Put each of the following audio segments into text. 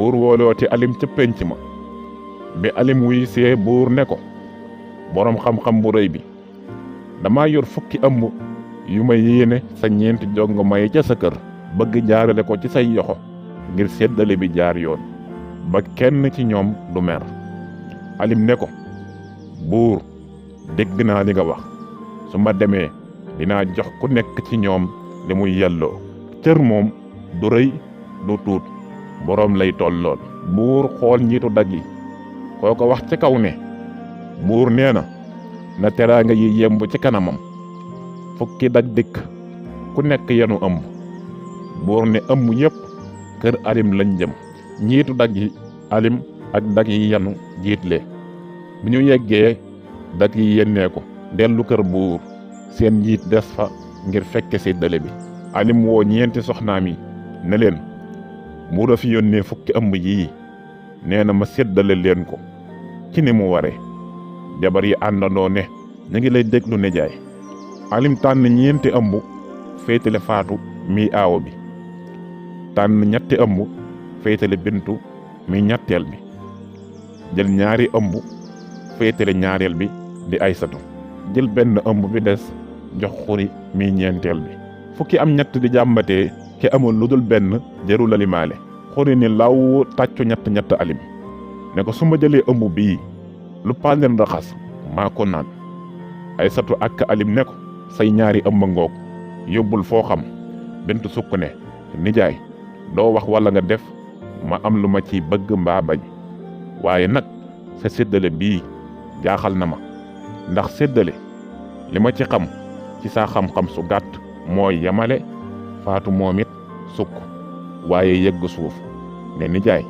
buur woolooti alim ca pénc ma bi alim wuy see buur ne ko boroom xam-xam bu rëy bi dama yor fukki ëmb yu ma yéene sa ñeenti jongo may ca sa kër bëgg jaarale ko ci say yoxo ngir séddale bi jaar yoon ba kenn ci ñoom du mer alim ne ko buur dégg naa li nga wax su ma demee dinaa jox ku nekk ci ñoom li muy yelloo cër moom du rëy du tuut boroom lay tollool buur xool njiitu dag yi koo ko wax ci kaw ne buur nee na teraanga yi yemb ci kanamam fukki dag dikk ku nekk yenu ëmb buur ne ëmb yépp kër alim lañ jëm njiitu dag yi alim ak dag yi yenu jiitle bi ñu yeggee dag yi yennee ko dellu kër buur seen njiit des fa ngir fekke séddale bi alim woo ñeenti soxnaam yi ne leen buur a fi yónnee fukki ëmb yii nee na ma séddale leen ko ci ni mu ware jabar yi àndandoo ne ñu ngi lay déglu nijaay alim tànn ñeenti ëmb féetale faatu mi aawo bi tànn ñetti ëmb féetale bintu mi ñetteel bi jël ñaari ëmb féetale ñaareel bi di aysatu jël benn ëmb bi des jox xuri mi ñeenteel bi fukki am ñett di jàmbatee ki amul lu dul benn jëru la limaale xuri ni law tàccu ñett alim ne ko su ma jëlee ëmb bii lu paal leen raxas maa ko naan aysatu ak alim ne ko say ñaari ëmb ngoog yóbbul foo xam bintu sukk ne nijaay doo wax walla nga def ma am lu ma ci bëgg mbaa bañ waaye nag sa séddale bii jaaxal na ma ndax séddale li ma ci xam ci saa xam-xam su gàtt mooy yamale faatu moom it sukk waaye yëgg suuf ne nijaay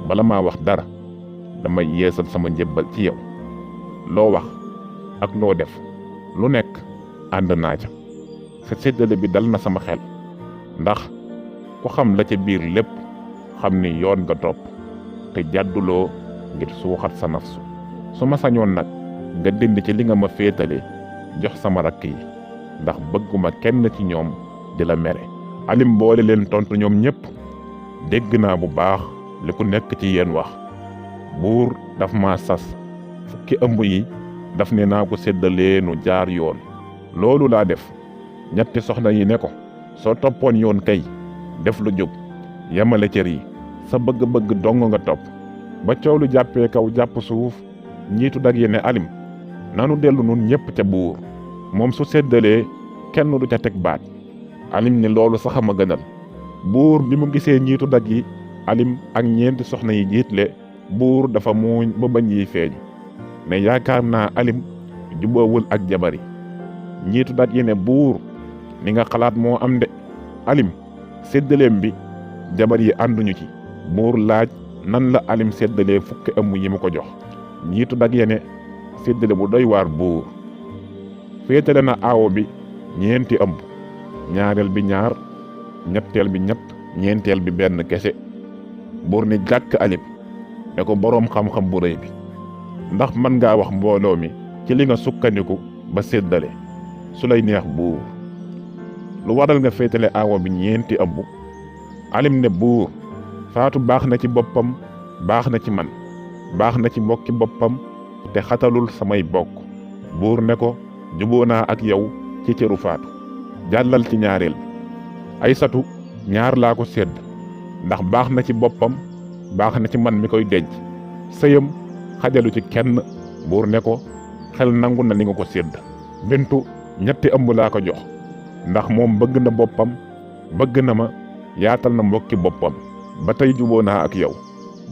bala maa wax dara dama yeesal sama njëbbal ci yow loo wax ak loo def lu nekk ànd naa ca sa séddale bi dal na sama xel ndax ku xam la ca biir lépp xam ni yoon nga topp te jàdduloo ngir suuxat sa nafsu su ma sañoon nag nga dind ci li nga ma féetale jox sama rakk yi ndax bëgguma kenn ci ñoom di la mere alim boole leen tontu ñoom ñépp dégg naa bu baax li ku nekk ci yéen wax buur daf ma sas fukki ëmb yi daf ne naa ko séddaleenu jaar yoon loolu laa def ñetti soxna yi ne ko soo toppoon yoon kay def lu jub yemale cër yi sa bëgg-bëgg dong nga topp ba coow lu jàppee kaw jàpp suuf njiitu dag yi ne alim nanu dellu nun ñépp ca buur moom su séddalee kenn du ca teg baat alim ne loolu sax ma gënal buur bi mu gisee njiitu dag yi alim ak ñeenti soxna yi jiitle buur dafa muuñ ba bañ yi feeñ ne yaakaar naa alim jubóowul ak jabari njiitu dag yi ne buur ni nga xalaat moo am de alim séddaleem bi jabar yi ànduñu ci buur laaj nan la alim séddalee fukki ëmb yi mu ko jox njiitu dag yi ne séddale bu doy waar buur féetale na aawo bi ñeenti ëmb ñaareel bi ñaar ñetteel bi ñett ñeenteel bi benn kese buur ni jàkk alim ne ko boroom xam-xam bu rëy bi ndax mën ngaa wax mbooloo mi ci li nga sukkandiku ba séddale su lay neex buur lu waral nga féetale aawo bi ñeenti ëmb alim ne buur faatu baax na ci boppam baax na ci man baax na ci mbokki boppam te xatalul samay bokk buur ne ko juboo naa ak yow ci cëru faatu jàllal ci ñaareel bi aysatu ñaar laa ko sédd ndax baax na ci boppam baax na ci man mi koy denc sëyam xajalu ci kenn buur ne ko xel nangu na li nga ko sédd bintu ñetti ëmb laa ko jox ndax moom bëgg na boppam bëgg na ma yaatal na mbokki boppam ba tey juboo naa ak yow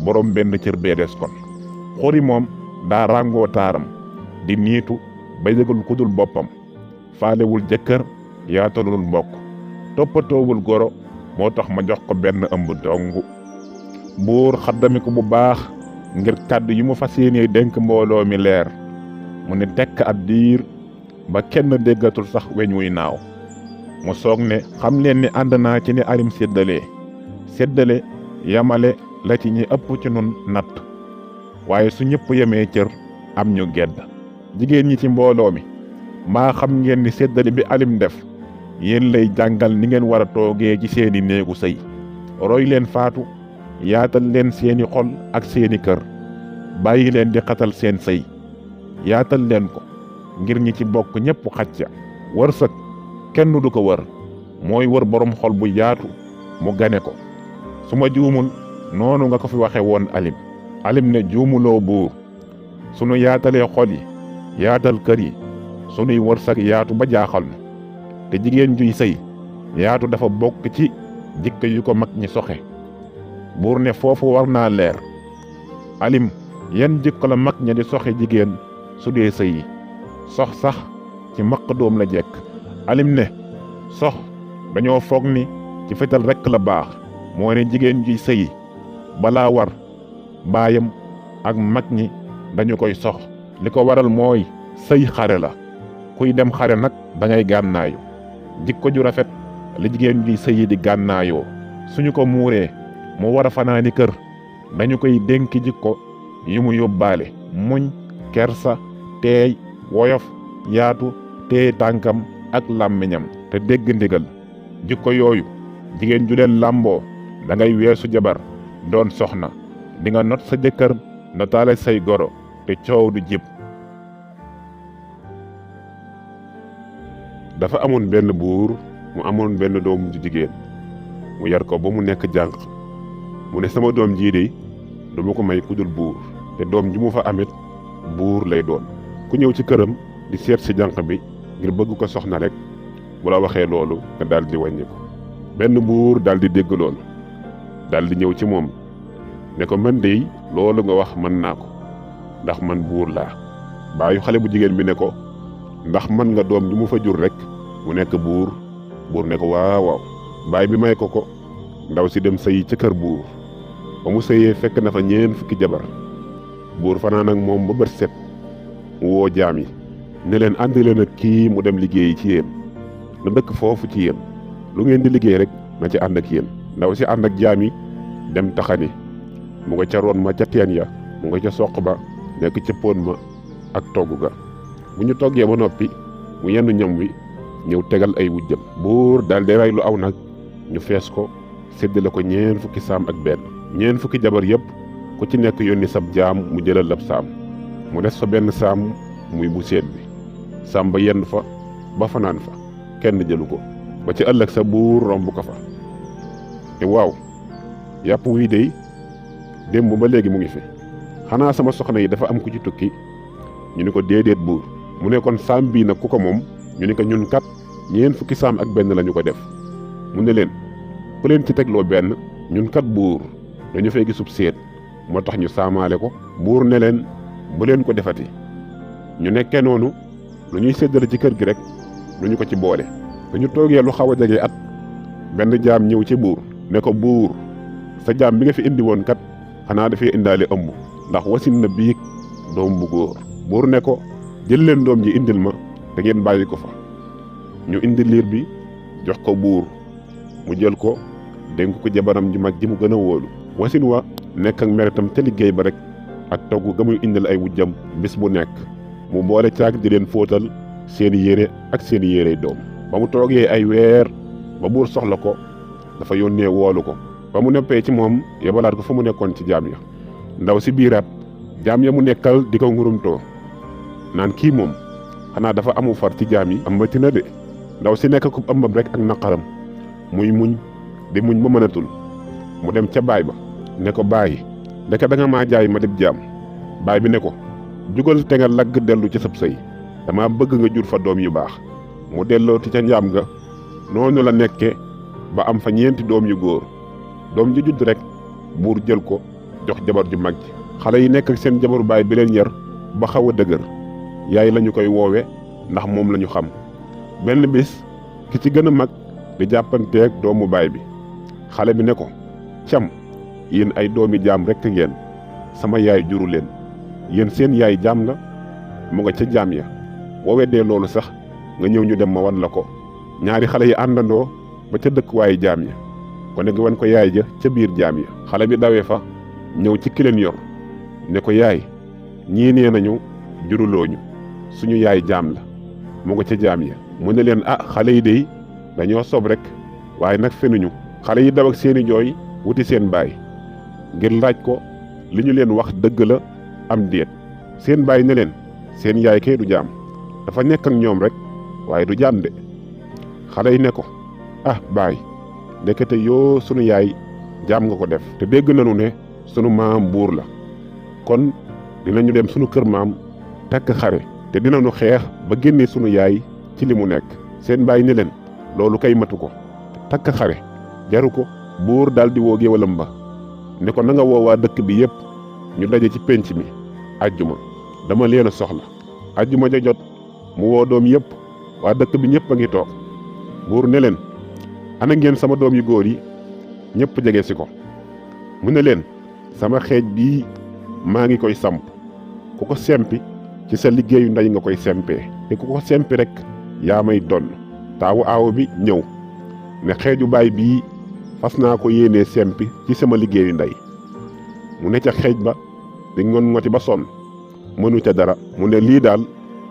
borom benn cër bee des kon xori moom daa ràngoo taaram di niitu ba yëgul kudul boppam faalewul jëkkër yaatalul mbokk toppatoowul goro moo tax ma jox ko benn ëmb dong buur xaddami ko bu baax ngir kàddu yi mu fas yéenee dénk mbooloo mi leer mu ne tekk ab diir ba kenn déggatul sax weñ wuy naaw mu soog ne xam leen ni ànd naa ci ni alim séddale yamale la ci ñi ëpp ci nun natt waaye su ñëpp yemee cër am ñu gedd jigéen ñi ci mbooloo mi maa xam ngeen ni séddale bi alim def yéen lay jàngal ni ngeen war a toogee ci seeni néegu sëy roy leen faatu yaatal leen seeni xol ak seeni kër bàyyi leen di xatal seen sëy yaatal leen ko ngir ñi ci bokk ñépp xaj ca wërsëg kenn du ko wër mooy wër borom xol bu yaatu mu gane ko su ma juumul noonu nga ko fi waxe woon alim ne juumuloo buur sunu yaatalee xol yi yaatal kër yi sunuy wërsëg yaatu ba jaaxal nu te jigéen juy sëy yaatu dafa bokk ci jikko yu ko mag ñi soxe buur ne foofu war naa leer alim yan jikko la mag ña di soxe jigéen su dee sëy sox sax ci maq doom la jekk alim ne sox dañoo foog ni ci fetal rekk la baax moo ne jigéen juy sëy balaa war baayam ak mag ñi dañu koy sox li ko waral mooy sëy xare la kuy dem xare nag dangay gànnaayu jikko ju rafet li jigéen juy sëyi di gànnaayoo suñu ko muuree mu war a fanaani kër dañu koy dénki jikko yi mu yóbbaale muñ kersa teey woyof yaatu téye tànkam ak làmmiñam te dégg ndigal jikko yooyu jigéen ju leen làmboo da ngay weesu jabar doon soxna di nga not sa jëkkër notaale say goro te coow du jib. dafa amoon benn buur mu amoon benn doom ju jigéen mu yar ko ba mu nekk jànq mu ne sama doom jii de duma ko may ku dul buur te doom ji mu fa amit buur lay doon ku ñëw ci këram di seet si jànq bi ngir bëgg ko soxna rek bu la waxee loolu nga daal di wàññi ko. benn buur daal di dégg loolu daal di ñëw ci moom ne ko man de loolu nga wax mën naa ko ndax man buur laa. baayu xale bu jigéen bi ne ko ndax mën nga doom ji mu fa jur rek mu nekk buur ne ko waaw baay bi may ko ndaw si dem sëyi ca kër buur ba mu sëyee fekk na fa 4 fukki jabar buur fanaan ak moom ba bët set mu woo jaam yi ne leen àndi leen ak kii mu dem liggéeyi ci yéen na dëkk foofu ci yéen lu ngeen di liggéey rek na ci ànd ak yéen. ndaw si ànd ak jaam yi dem taxani mu nga ca roon ma ca teen ya mu nga ca soq ba nekk ca póon ma ak togg ga bu ñu toggee ba noppi mu yenn ñam wi ñëw tegal ay wujjam. buur daal di rey lu aw nag ñu fees ko séddale ko 4 fukki saam ak benn 4 fukki jabar yépp ku ci nekk yónni sab jaam mu jëlal ab saam mu des fa benn saam muy bu seet bi saam ba yenn fa ba fanaan fa kenn jëlu ko ba ci ëllëg sa buur romb ko fa te waaw yàpp wii dey démb ba léegi mu ngi fi xanaa sama soxna yi dafa am ku ci tukki ñu ni ko déedéet buur mu ne kon saam bii nag ku ko moom ñu ni ko ñun kat 4 fukki saam ak benn lañu ko def mu ne leen ku leen ci tegloo benn ñun kat buur dañu fay gisub seet moo tax ñu saamaale ko. buur ne leen bu leen ko defati ñu nekkee noonu lu ñuy séddale ci kër gi rek duñu ko ci boole. dañu toogee lu xaw a jege at benn jaam ñëw ci buur ne ko buur sa jaam bi nga fi indi woon kat xanaa dafay indaale ëmb ndax wasin na biig doom bu góor. buur ne ko jël leen doom ji indil ma te ngeen bàyyi ko fa. ñu indi liir bi jox ko buur mu jël ko dénk ko jabaram ji mag ji mu gën a wóolu. wasin wa nekk ak meritam ca liggéey ba rek ak togg ga muy indil ay wujjam bis bu nekk mu boole caag di leen fóotal seeni yére ak seeni yérey doom. ba mu toogee ay weer ba buur soxla ko dafa yónnee woolu ko ba mu neppee ci moom yebalaat ko fa mu nekkoon ci jaam ya. ndaw si biiraat jaam ya mu nekkal di ko ngurumtoo naan kii moom xanaa dafa amu far ci jaam yi ambati na de. ndaw si nekk ku ëmbam rek ak naqaram muy muñ di muñ ba mënatul mu dem ca baay ba ne ko baay ndeke da nga maa jaay ma dib jaam. baay bi ne ko jugal te nga lagg dellu ci sab sëy dama bëgg nga jur fa doom yu baax. mu delloo ti ca njaam ga noonu la nekke ba am fa 4 doom yu góor. doom ju judd rek buur jël ko jox jabar ju mag ji. xale yi nekk ak seen jabaru baay bi leen yar ba xaw a dëgër yaay lañu koy woowe ndax moom lañu xam. benn bis ki ci gën a mag di jàppanteeg doomu baay bi xale bi ne ko cam yéen ay doomi jaam rekk ngeen sama yaay juru leen yéen seen yaay jaam la mu nga ca jaam ya boo weddee loolu sax nga ñëw ñu dem ma wan la ko. ñaari xale yi àndandoo ba ca dëkkuwaayu jaam ya kon nga wan ko yaay ja ca biir jaam ya. xale bi dawee fa ñëw ci ki leen yor ne ko yaay ñii nee nañu jurulooñu suñu yaay jaam la mu nga ca jaam ya. mu ne leen xale yi dey dañoo sob rek waaye nag fenuñu. xale yi daw ak seeni jooy wuti seen baay ngir laaj ko li ñu leen wax dëgg la am déet. seen baay ne leen seen yaay kay du jaam, dafa nekk ak ñoom rek waaye du jaam de. xale yi ne ko ah baay, ndekete yoo sunu yaay jaam nga ko def, te dégg nañu ne sunu maam buur la, kon dinañu dem sunu kër maam takk xare te dinañu xeex ba génne sunu yaay ci li mu nekk. seen baay ne leen loolu kay matu ko, takk xare jaru ko. buur daldi woo géwalam ba ne ko na nga woo waa dëkk bi yépp ñu daje ci penc mi àjjuma, dama leen a soxla. àjjuma ja jot mu woo doom yépp, waa dëkk bi ñépp a ngi toog. buur ne leen ana ngeen sama doom yu góor yi? ñépp jege si ko. mu ne leen sama xeej bii maa ngi koy samp, ku ko sempi ci sa liggéeyu ndey nga koy sempee, te ku ko sempi rek yaa may donn. taawu aawo bi ñëw ne xeeju baay bii fas naa ko yéenee sempi ci sama liggéeyu ndey. mu ne ca xeej ba di ngoti ba sonn mënu ca dara. mu ne lii daal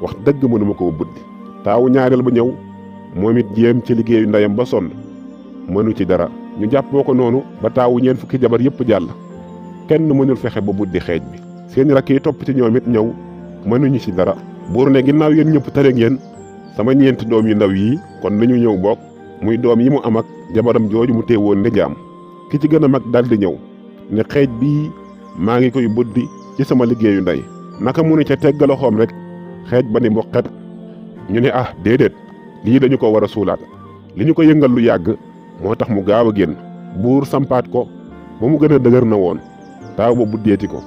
wax dëgg mënuma koo buddi. taawu ñaareel ba ñëw moom it jéem ci liggéeyu ndeyam ba sonn mënu ci dara. ñu jàppoo ko noonu ba taawu ñeent fukki jabar yépp jàll, kenn mënul fexe ba buddi xeej bi. seen rakk yi topp ci ñoom it ñëw mënuñu ci dara. buur ne ginnaaw yéen ñëpp tere ngeen sama ñeenti doom yu ndaw yii, kon nañu ñëw bokk, muy doom yi mu am ak jabaram jooju mu teewoon ne jaam. ki ci gën a mag daldi ñëw ne xeej bii maa ngi koy buddi ci sama liggéeyu ndey. naka mu ne ca tegg loxoom rek xeej ba ni mboqet. ñu ne ah déedéet, lii dañu ko war a suulaat. li ñu ko yëngal lu yàgg moo tax mu gaaw a génn. buur sampaat ko ba mu gën a dëgër na woon. taaw ba buddeeti ko,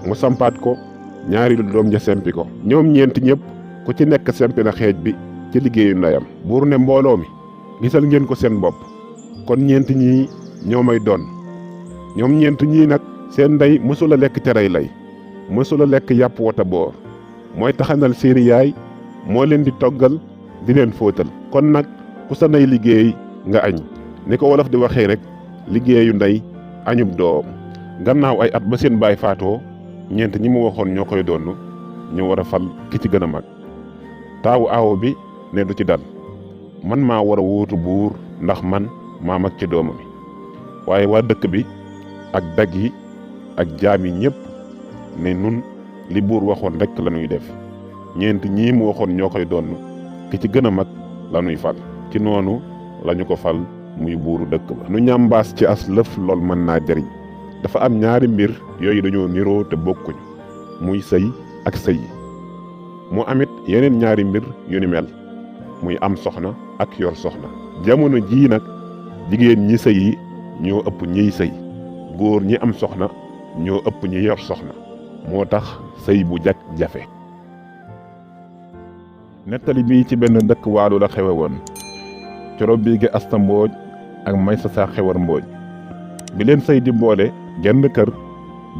mu sampaat ko, ñaari doom ja sempi ko. ñoom ñeenti ñëpp ku ci nekk sempi na xeej bi ci liggéeyu ndeyam. buur ne mbooloo mi gisal ngeen ko seen bopp, kon ñeenti ñii ñoo may doon. ñoom ñeenti ñii nag seen ndey mësula lekk terey lay, mësula lekk yàpp wata boor, mooy taxanal seeni yaay, moo leen di toggal di leen fóotal. kon nag ku sa ndey liggéey nga añ, ni ko wolof di waxee rek liggéeyu ndey añub doom. gannaaw ay at ba seen baay faatoo, ñeent ñi mu waxoon ñoo koy doon ñu war a fal ki ci gën a mag. taawu aawo bi ne du ci dal, man maa war a wuutu buur ndax man maa mag ci doomam mi. waaye waa dëkk bi ak dag yi ak jaam yi ñépp ne nun li buur waxoon rek la ñuy def. ñeent ñii mu waxoon ñoo koy doon ki ci gën a mag la ñuy fal. ci noonu lañu ko fal muy buuru dëkk ba. nu ñambaas ci as lëf lool mën naa jariñ. dafa am ñaari mbir yooyu dañoo niroo te bokkuñ, muy sëy ak sëy. mu amit yeneen ñaari mbir yu ni mel, muy am soxna ak yor soxna. jamono jii nag jigéen ñi sëy yi ñoo ëpp ñiy sëy, góor ñi am soxna ñoo ëpp ñi yor soxna. moo tax sëy bu jag jafe. nettali bii ci benn dëkk Waalo la xewe woon. Coro Biige Asta Mbooj ak Maysa Saa Xewar Mbooj bi leen sëy di boole genn kër,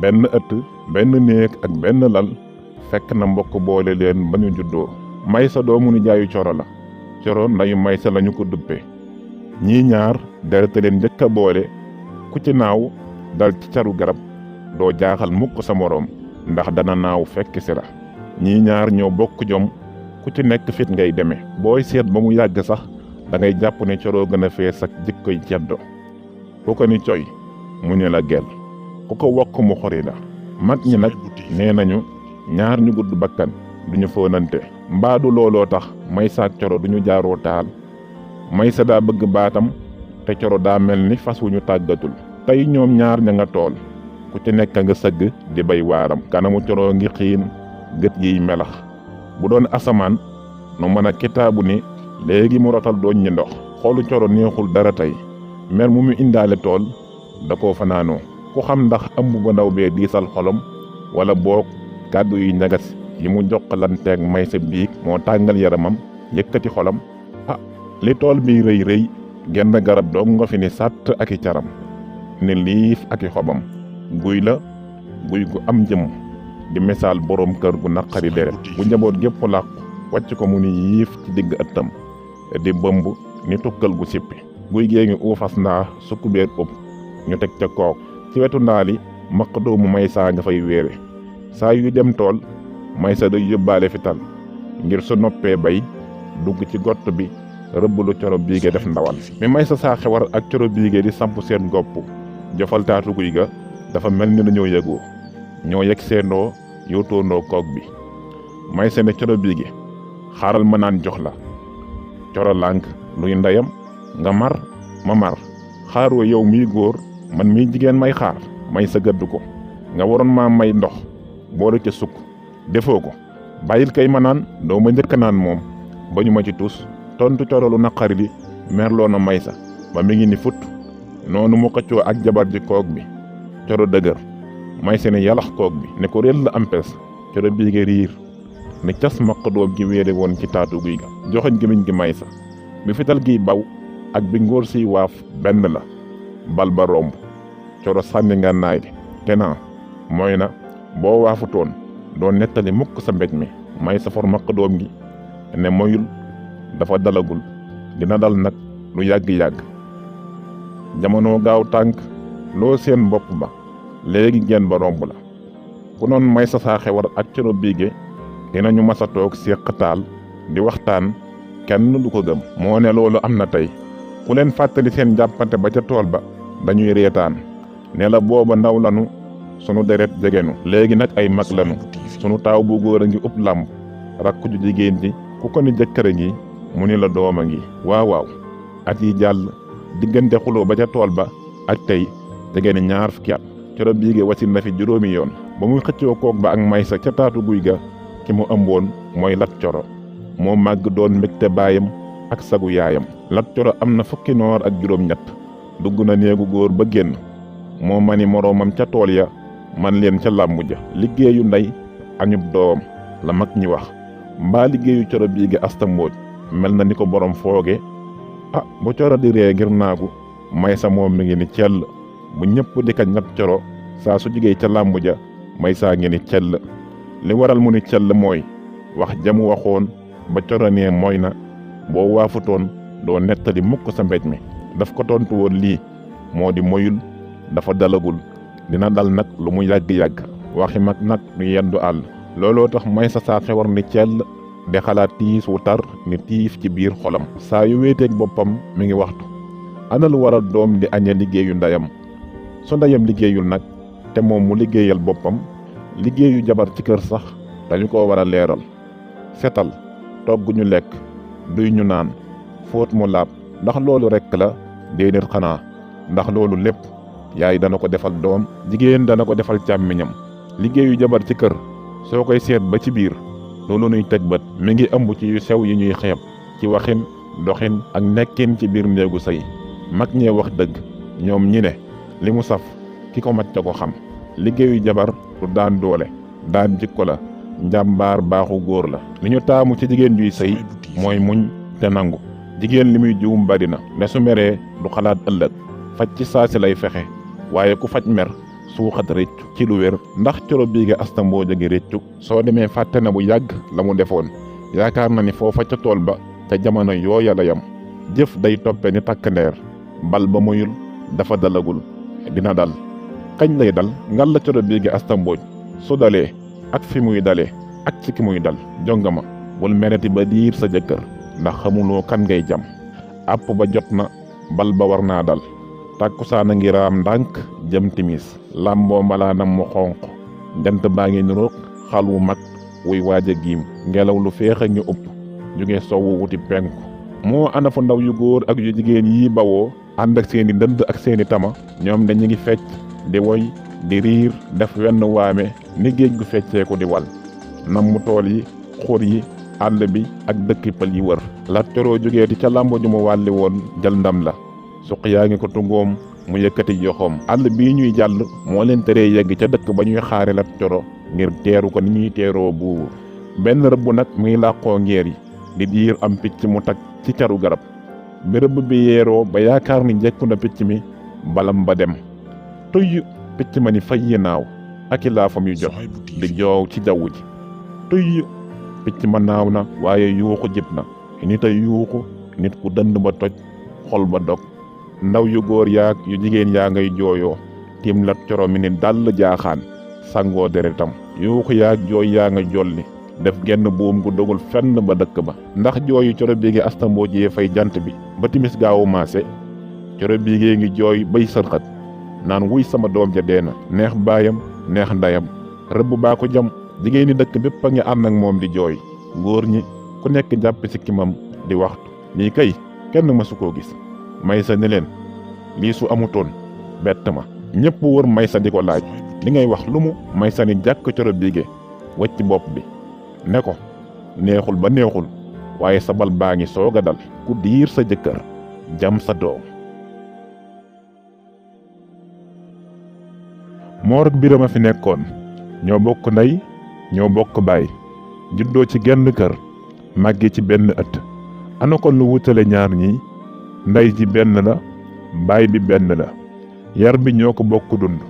benn ëtt, benn néeg ak benn lal, fekk na mbokk boole leen ba ñu juddoo. Maysa doomu ni jaayu Coro la. Coro ndayu Maysa lañu ko duppe. ñii ñaar derete leen njëkk a boole, ku ci naaw dal ci caru garab doo jaaxal mukk sa moroom, ndax dana naaw fekk si la. ñii ñaar ñoo bokk jom, ku ci nekk fit ngay deme. booy seet ba mu yàgg sax da ngay jàpp ne Coro gën a fees ak jikkoy ceddo. ku ko ni coy mu ne la gel, ku ko wokk mu xori la. mag ñi nag nee nañu ñaar ñu gudd bakkan duñu fóonante. mbaadu looloo tax Maysa ak Coro duñu jaaroo taal. Maysa daa bëgg baatam te Coro daa mel ni fas wu ñu tàggatul. tey ñoom ñaar ña nga tool, ku ci nekk nga sëgg di bay waaram. kanamu Coro ngi xiin, gët yiy melax. bu doon asamaan nu mën a kitaabu ni léegi mu rotal dooñ ñi ndox. xoolu Coro neexul dara tey, mer mu indaale tool da koo fanaanoo. ku xam ndax ëmb ba ndaw bee diisal xolom, wala boog kàddu yu ñagas yi mu jokkalanteeg Maysa biig moo tàngal yaramam yëkkati xolam. li tool bi rëy rëy genn garab dong nga fi ni sàtt ak i caram, ne liif ak i xobam. guy la, guy gu am jëm, di misaal boroom kër gu naqari deret. bu njaboot gépp làqu wàcc ko mu ni yiif ci digg ëttam, di bëmb ni tukkal gu sippi. guy gee ngi uufas ndaa sukku beer ëpp ñu teg ca kook. ci wetu ndaa li maq doomu Maysa nga fay wéere. saa yuy dem tool Maysa day yóbbaale fital ngir su noppee bay dugg ci gott bi rëbb lu Coro Biige def ndawal. mi Maysa Saa Xewar ak Coro Biige di samp seen gopp jofal taatu guy ga dafa mel ni dañoo yëgoo ñoo yegg seendoo yóotoondoo koog bi. Maysa ne Coro Biige xaaral ma naan jox la. Coro lànk luy ndeyam nga mar ma mar xaaroo yow miy góor man miy jigéen may xaar. Maysa gëdd ko nga waroon maa may ndox boole ca sukk defoo ko bàyyil kay ma naan doo ma njëkk naan moom ba ñu ma ci tus. tontu Coro lu naqari li merloo na Maysa ba mi ngi ni fut noonu mu xëccoo ak jabar ji koog bi. Coro dëgër Maysa ne yalax koog bi ne ko réel la ampes. Coro Biige riir ne cas maq doom gi wéere woon ci taatu guy ga joxoñ gémmiñ gi Maysa bi fital giy baw ak bi ngóor siy waaf benn la. bal ba romb Coro sànni ngànnaay li te naa mooy na boo waafutoon doo nettali mukk sa mbéj mi. Maysa for maq doom gi ne moyul dafa dalagul dina dal nag lu yàgg-yàgg. jamono gaaw tànk loo seen bopp ba léegi genn ba romb la. ku noon Maysa saa xewar ak Coro Biige dinañu masa toog séqataal di waxtaan kenn du ko gëm. moo ne loolu am na tey ku leen fàttali seen jàppante ba ca tool ba dañuy reetaan ne la booba ndaw lanu sunu deret jegenu léegi nag ay mag lanu sunu taaw bu góor a ngi ëpp làmb rakku ju jigéen ji ku ko ni jëkkër a ngi mu ni la doom a ngi. waaw waaw at yi jàll diggante xuloo ba ca tool ba ak tey jege ni 20 fukki at. Coro Biige wasin na fi juróomi yoon ba muy xëccoo koog ba ak Maysa ca taatu guy ga ki mu ëmboon mooy Lat Coro moo màgg doon mbégte baayam ak sagu yaayam. Lat Coro am na fukki noor ak juróom-ñett dugg na néegu góor ba génn moo mani moroomam ca tool ya man leen ca làmbu ja. liggéeyu ndey añub doom la mag ñi wax mbaa liggéeyu Coro Biige Asta Mbooj mel na ni ko borom fooge. bu Coro di ree ngir naagu Maysa moom mi ngi ni cell bu ñëpp di kañ Lat Coro saa su jigéey ca làmbu ja Maysa ngi ni cell. li waral mu ni cell mooy wax jamu waxoon ba Coro nee mooy na boo waafutoon doo nettali mukk sa mbéj mi. daf ko tontu woon lii moo di moyul dafa dalagul dina dal nag lu mu yàgg-yàgg. waxi mag nag du yendu àll. looloo tax Maysa saa xewar ni cell de xalaat tiis wu tar ni tiif ci biir xolam. saa yu wéeteeg boppam mi ngi waxtu ana lu waral doom di añe liggéeyu ndeyam su ndeyam liggéeyul nag te moom mu liggéeyal boppam. liggéeyu jabar ci kër sax dañu ko war a leeral. setal togg ñu lekk duy ñu naan fóot mu laab ndax loolu rekk la déedéet xanaa ndax loolu lépp yaay dana ko defal doom jigéen dana ko defal càmmiñam. liggéeyu jabar ci kër soo koy seet ba ci biir loolu nuy teg bët mi ngi ëmb ci yu sew yi ñuy xeeb ci waxin doxin ak nekkin ci biir néegu sëy. mag ñee wax dëgg ñoom ñi ne li mu saf ki ko mat ca ko xam. liggéeyu jabar du daan doole daan jikko la njàmbaar baaxu góor la. li ñu taamu ci jigéen juy sëy mooy muñ te nangu. jigéen li muy juum bari na ne su meree du xalaat ëllëg faj ci saasi lay fexe waaye ku faj mer suuxat réccu ci lu wér. ndax Coro Biige Asta Mbooj a ngi réccu soo demee fàtte na bu yàgg la mu defoon yaakaar na ni foofa ca tool ba ca jamono yooya la yam. jëf day toppe ni takk ndeer bal ba moyul dafa dalagul dina dal. kañ lay dal ngal la Coro Biige Asta Mbooj su dalee ak fi muy dalee ak ci ki muy dal. jongama bul mereti ba diir sa jëkkër ndax xamuloo kan ngay jam. àpp ba jot na bal ba war naa dal. tàkkusaan a ngi raam ndànk jëm timis làmboo mbalaanam mu xonq jant baa ngi niroog xal wu mag wuy waaj a giim. ngelaw lu féex a ngi upp jóge sowwu wuti penku. moo ana fu ndaw yu góor ak yu jigéen yi bawoo ànd ak seeni ndënd ak seeni tama. ñoom dañu ngi fecc di woy di riir def wenn waame ni géej gu fecceeku di wal. namm tool yi xur yi àll bi ak dëkki pël yi wër. Lat Coro jógeeti ca làmbo ju mu wàlli woon jël ndam la. suq yaa ngi ko tungoom mu yëkkati joxoom. àll bii ñuy jàll moo leen teree yegg ca dëkk ba ñuy xaare Lat Coro ngir teeru ko ni ñuy teeroo buur. benn rëbb nag muy làqoo ngeer yi di diir am picc mu tag ci caru garab. bi rëbb bi yeeroo ba yaakaar ni jekku na picc mi balam ba dem tuy picc ma ni fay naaw ak i laafam yu jot di joow ci jaww ji. tuy picc ma naaw na waaye yuuxu jib na. nit a yuuxu nit ku dënd ba toj xol ba dog. ndaw yu góor yaak yu jigéen yaa ngay jooyoo tiim Lat Coro mi ni dàll jaaxaan sangoo deretam. yuuxu yaak jooy yaa nga jolli def genn buum gu dogul fenn ba dëkk ba. ndax jooyu Coro Biige Asta Mbooj yee fay jant bi ba timis gaawu maase. Coro Biige ngi jooy bay sërxat naan wuy sama doom ja dee na neex baayam neex ndeyam rëbb baa ko jam. jigéen ñi dëkk bépp a ngi ànd ak moom di jooy góor ñi ku nekk jàpp ci kimam di waxtu lii kay kenn mësu koo gis. Maysa ne leen lii su amutoon bett ma. ñépp wër Maysa di ko laaj li ngay wax lu mu. Maysa ni jàkk coro biige wacc bopp bi ne ko neexul ba neexul waaye sa bal baa ngi soog a dal ku diir sa jëkkër jam sa doom. Moor ak Biram a fi nekkoon ñoo bokk ndey ñoo bokk baay juddoo ci genn kër màgge ci benn ëtt. ana kon lu wutale ñaar ñi ndey ji benn la baay bi benn la yar bi ñoo ko bokk dund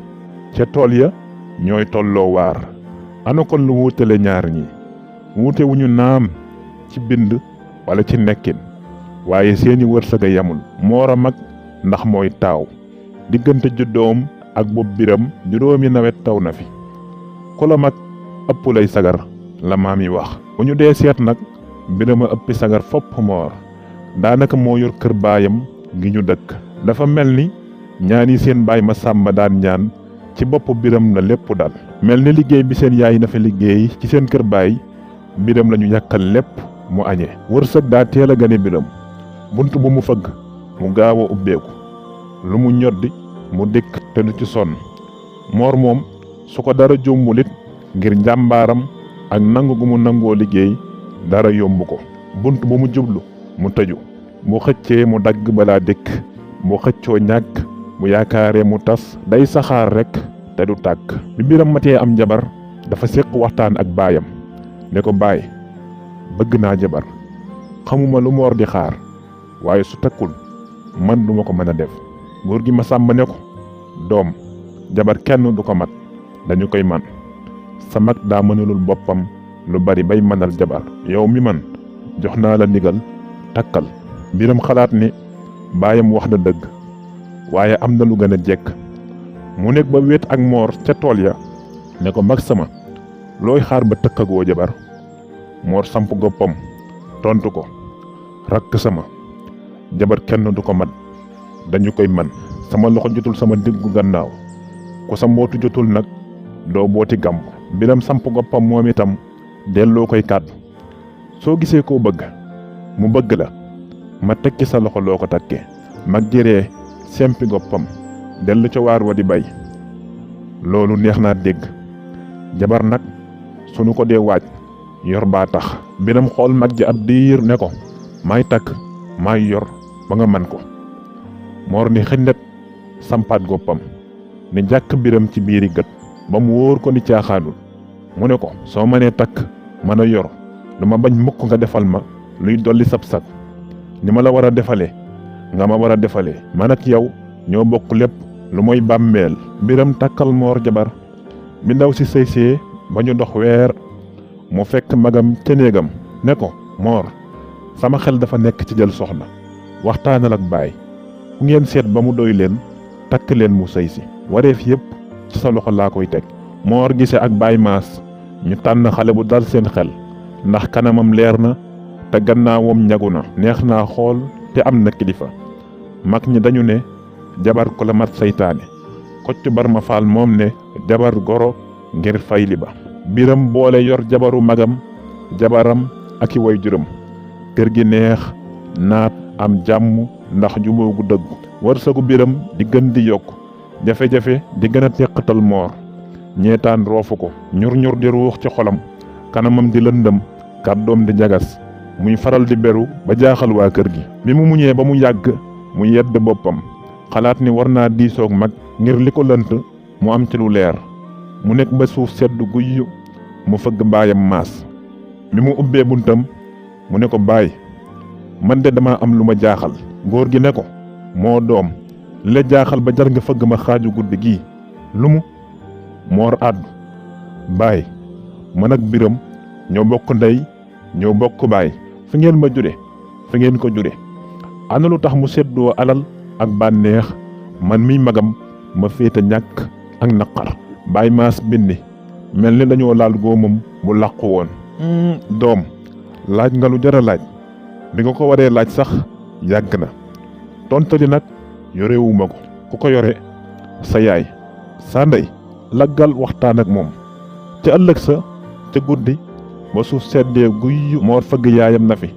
ca tool ya ñooy tolloo waar. ana kon lu wutale ñaar ñi wuute wuñu naam ci bind wala ci nekkin waaye seeni wërsëg a yamul. Moor a mag ndax mooy taaw diggante juddoom ak bopp Biram juróomi nawet taw na fi ku la mag ëpp lay sagar la maam yi wax. bu ñu dee seet nag Biram a ëppi sagar fopp Moor daanaka moo yor kër baayam gi ñu dëkk. dafa mel ni ñaan yi seen baay ma Sàmba daan ñaan ci bopp Biram la lépp dal. mel ni liggéey bi seen yaay na fa liggéey ci seen kër baay Biram la ñu yàkkal lépp mu añee. wërsëg daa teel a gane Biram bunt bu mu fëgg mu gaaw a ubbeeku lu mu ñoddi mu dikk te du ci sonn. Moor moom su ko dara jombulit ngir njàmbaaram ak nangu gu mu nangoo liggéey dara yomb ko. bunt bu mu jublu mu tëju mu xëccee mu dagg balaa dikk mu xëccoo ñàkk mu yaakaaree mu tas day saxaar rekk te du tàkk. bi Biram matee am jabar dafa séq waxtaan ak baayam ne ko baay bëgg naa jabar xamuma lu Moor di xaar waaye su takkul man duma ko mën a def. góor gi ma Sàmba ne ko doom jabar kenn du ko mat dañu koy man sa mag daa mënalul boppam lu bari bay mënal jabar yow mi man jox naa la ndigal takkal. Biram xalaat ni baayam wax na dëgg waaye am na lu gën a jekk. mu nekk ba wéet ak Moor ca tool ya ne ko mag sama looy xaar ba tëkkagoo jabar. Moor samp goppam tontu ko rakk sama jabar kenn du ko mat dañu koy man sama loxo jotul sama diggu gannaaw ku sa mbootu jotul nag doo booti gàmb. Biram samp goppam moom itam delloo koy kàddu soo gisee koo bëgg mu bëgg la ma teg ci sa loxo loo ko takkee. mag jëree sempi goppam dellu ca waar wa di bay loolu neex naa dégg. jabar nag sunu ko dee waaj yor baa tax. Biram xool mag ji ab diir ne ko maay takk maay yor ba nga man ko. Moor ni xindet sampaat goppam ni jàkk Biram ci biiri gët ba mu wóor ko ni caaxaanul. mu ne ko soo mënee takk mën a yor du ma bañ mukk nga defal ma luy dolli sab sag ni ma la war a defalee nga ma war a defalee. man ak yow ñoo bokk lépp lu mooy bàmmeel. Biram takkal Moor jabar bi ndaw si sëy ba ñu dox weer mu fekk magam ca néegam ne ko Moor sama xel dafa nekk ci jël soxna waxtaanal ak baay ku ngeen seet ba mu doy leen takk leen mu sëy si wareef yépp ci sa loxo laa koy teg. Moor gise ak baay maas ñu tànn xale bu dal seen xel ndax kanamam leer na te gannaawam ñagu na neex naa xool te am na kilifa. mag ñi dañu ne jabar ko la mat saytaane. Kocc Barma Faal moom ne jabar goro ngir fayli ba. Biram boole yor jabaru magam jabaram ak i way juram kër gi neex naat am jàmm ndax juboo gu dëggu. wërsëgu Biram di gën di yokk jafe-jafe di gën a teqatal Moor. ñeetaan roofu ko ñur di ruux ci xolam kanamam di lëndëm kàddoom di jagas muy faral di beru ba jaaxal waa kër gi. bi mu muñee ba mu yàgg mu yedd boppam xalaat ni war naa diisoog mag ngir li ko lënt mu am ci lu leer. mu nekk ba suuf sedd guyyu mu fëgg baayam maas. bi mu ubbee buntam mu ne ko baay man de dama am lu ma jaaxal. góor gi ne ko moo doom li la jaaxal ba jar nga fëgg ma xaaju guddi gii lu mu. Moor àddu baay man ak Biram ñoo bokk ndey ñoo bokk baay fi ngeen ma jure fi ngeen ko jure ana lu tax mu seddoo alal ak bànneex man miy magam ma féete ñàkk ak naqar. baay maas bindi mel ni dañoo laal góomam bu làqu woon. doom laaj nga lu jar a laaj bi nga ko waree laaj sax yàgg na tontali nag yorewuma ko ku ko yore sa yaay sa ndey laggal waxtaan ak moom. ca ëllëg sa ca guddi ba suuf seddee guy Moor fëgg yaayam na fi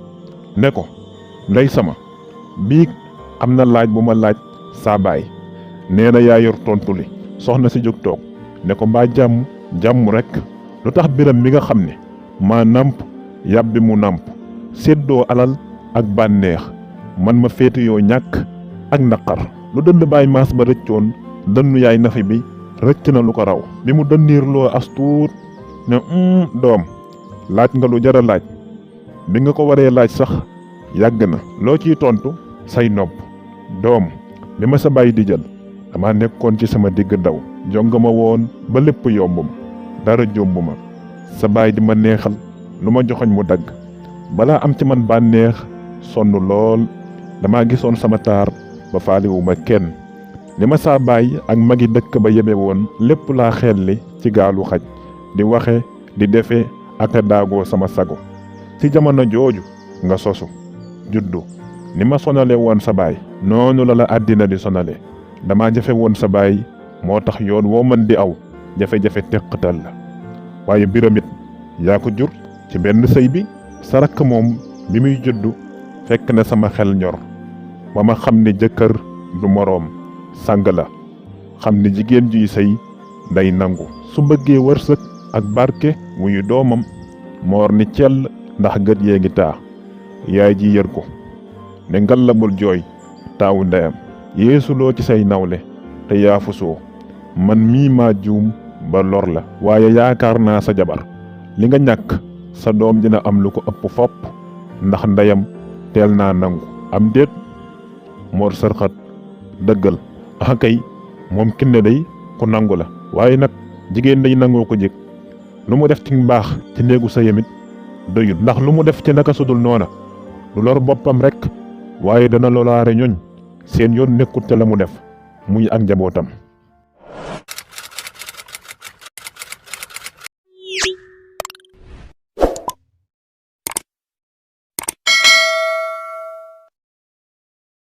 ne ko ndey sama biig am na laaj bu ma laaj saa baay nee na yaa yor tontu li. soxna si jóg toog ne ko mbaa jàmm rekk. lu tax biram mi nga xam ne maa nàmp yàbbi mu nàmp séddoo alal ak bànneex man ma féete yoo ñàkk ak naqar. lu dënd baay maas ba rëccoon dënnu yaay nafi bi rëcc na lu ko raw. bi mu dënniirloo as tuut ne doom laaj nga lu jara laaj bi nga ko waree laaj sax yàgg na. loo ciy tontu say nopp. doom bi ma sa baay di jël dama nekkoon ci sama digg daw jonga ma woon ba lépp yomb ma dara jomb ma. sa baay di ma neexal lu ma joxoñ mu dagg balaa am ci man bànneex sonn lool dama gisoon sama taar ba faaliwu ma kenn. li ma saa baay ak magi dëkk ba yebe woon lépp laa xelli ci gaalu xaj di waxe di defe ak a daagoo sama sago. ci jamono jooju nga sosu juddu ni ma sonale woon sa baay noonu la àddina di sonale. dama jafe woon sa baay moo tax yoon woo mën di aw jafe-jafe teqatal la. waaye biramit yaa ko jur ci benn sëy bi. sa rakk moom bi muy juddu fekk na sama xel ñor ba ma xam ne jëkkër du moroom sang la. xam ne jigéen juy sëy day nangu su bëggee wërsëg ak barke wuyu doomam. moor ni cell ndax gët yee ngi taa. yaay ji yër ko ne ngal la bul jooy taawu ndeyam yeesuloo ci say nawle te yaafusoo man mii maa juum ba lor la. waaye yaakaar naa sa jabar li nga ñàkk sa doom dina am lu ko ëpp fopp ndax ndeyam teel naa nangu am déet. Moor sërxat dëggal kay moom Kiné day ku nangu la waaye nag jigéen day nangoo ko jëkk lu mu def ci mbaax ci néegu sa yemit doyul ndax lu mu def ci naka sudul noona du lor boppam rekk waaye dana lolaare ñoñ seen yoon nekkut ca la mu def muy ak njabootam.